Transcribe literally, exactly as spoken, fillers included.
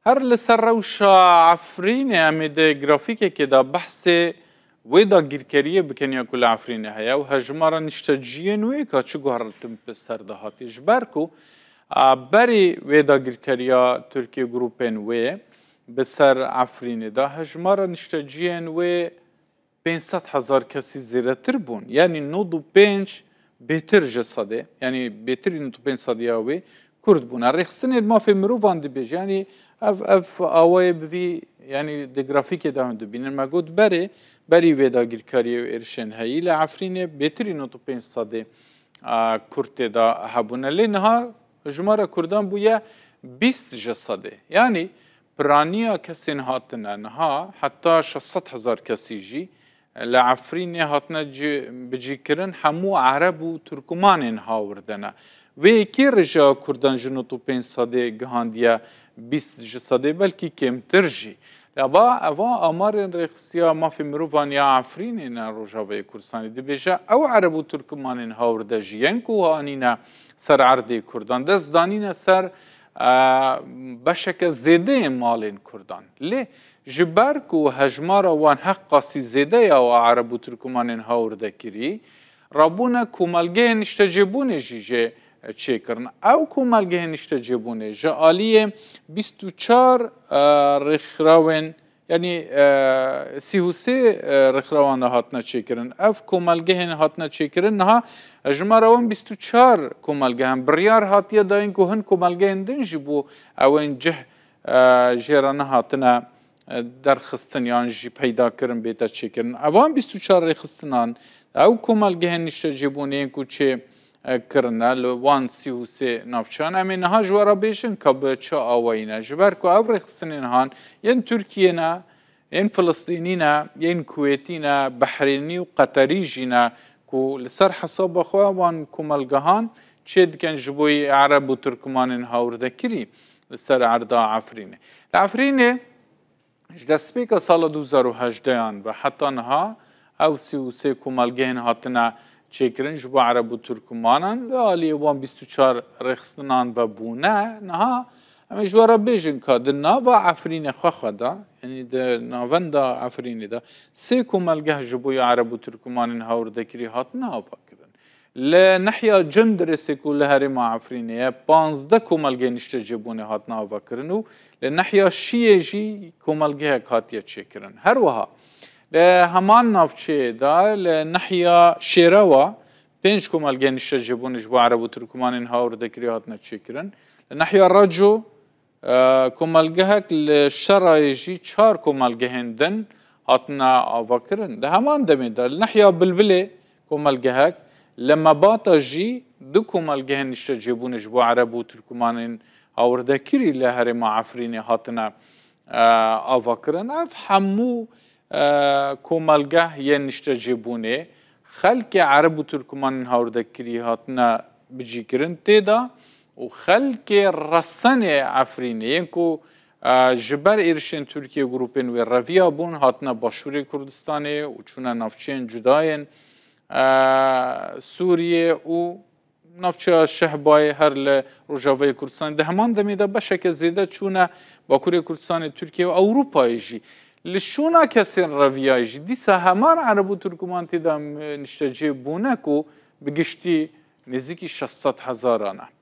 Her li ser rewşa Efrînê em ê di grafîkekê de behsê wê dagîrkeriyê bikin ya ku li Efrînê heye û hejmara nişteciyên wê ka çi guhertin bi ser de hatî. Ji ber ku, a, berî wê dagîrkeriya Tirkiye grûpên wê bi ser Efrînê de hejmara nişteciyên wê pênc sed hezar kesî zêdetir bûn. Yanî nod û pênc bêtir ji sedê, yanî bêtirî nod û pênc sedî ya wê Kurd bûne. Rêxistinên mafê mirovan dibêje, yanî ev, ev awayê bi vî, yanî di grafîkê de hûn dibînin. Me got berê, berî vê dagîrkariyê û êrişên heyî li Efrînê bêtirî nod û pênc sedê, a, Kurd tê de hebûne. Lê niha jimara Kurdan bûye bîst ji sedê. Yanî piraniya kesên hatine niha heta şeş sed hezar kesî jî li Efrînê hatine ci-, bicîkirin, hemû Ereb û Turkumanên hawirde ne. Vê yekê rêjeya Kurdan ji nod û pênc sedê gihandiye bîst ji sedê, belkî kêmtir jî. Lê ba eva amarên rêxistiya mafê mirovan ya Efrînê ne Rojavayê Kurdistanê. Dibêje ew Ereb û Turkumanên hawirde jî yên ku anîne ser erdê Kurdan, dest danîne ser, e, beşeke zêdeyê malên Kurdan. Lê ji ber ku hejmara wan heqasî zêde ya û Ereb û Turkumanên hawirde kirî, rabûne komelgehên niştecêbûnê jî jê çêkirin. Ew komelgehên niştecêbûnê ji aliyê bîst û çar, e, rêxirawên, yanî, e, sî û sê, e, rêxirawan de hatine çêkirin. Ev komelgehên hatine çêkirin, niha jimara wan bîst û çar komelgeh in. Biryar hatiye dayîn ku hin komelgehên din jî bo ew ên cih, e, jê re nehatine, e, derxistin yan jî peyda kirin bête çêkirin. Evan bîst û çar rêxistinan, ew komelgehên niştecêbûnê yên ku çê, e, kirine li wan sî û sê navçeyan. Em ê niha ji we re bêjin ka bi çi awayî ne. Ji ber ku ev rêxistinên han yên Tirkiyê ne, yên Filistînî ne, yên Kuwêtî ne, Behrênî û Qeterî jî ne ku li ser hesaba xwe wan komelgehan çê dikin ji bo yê Ereb û Turkumanên hawrdekirî li ser erda Efrînê. Li Efrînê ji destpêka sala du hezar û hejdeyan ve heta niha ew sî û sê komelgehên hatine çêkirin ji bo Ereb û Turkumanan, li aliyê wan bîst û çar rêxistinan ve bûne. Niha em ê ji we re bêjin ka di nava Efrînê xwe xwe de, yanî di navenda Efrînê de sê komelgeh ji bo ya Ereb û Turkumanên hawrdekirî hatine avakirin. Li nehiya Cindirêsê ku li herêma Efrînê ye, panzdeh komelgehên niştecêbûnê hatine avakirin û li nehiya Şiyê jî komelgehek hatiye çêkirin. Her wiha li heman navçeyê de li nehiya Şêrewa pênc komelgehên niştecêbûnê ji bo Ereb û Turkumanên hawrdekirî hatine çêkirin. Li nehiya Reco, e, komelgehek, li Şerayê jî çar komelgehên din hatine avakirin. Di heman demê de li nehiya Bilbilê komelgehek, li Mebata jî du komelgehên niştecêbûnê ji bo Ereb û Turkumanên hawrdekirî li herêma Efrînê hatine, e, avakirin. Ev hemû, e, komelgeh yên niştecêbûnê xelkê Ereb û Turkumanên hawrdekirî hatine bicîkirin tê de û xelkê resenê Efrînê yên ku, e, ji ber êrişên Tirkiye grûpên wê reviya bûn, hatine Başûrê Kurdistanê û çûne navçeyên cuda yên, e, Sûriyê û navçeya Şehbayê her li Rojavayê Kurdistanê. Di heman demê de beşeke zêde çûne Bakurê Kurdistanê, Tirkiye û Ewropayê jî. Li şûna kesên reviyayê jî dîsa heman Ereb û Turkuman tê de, em, niştecê bûne ku bi giştî nêzîkî şeş sed hezaran e.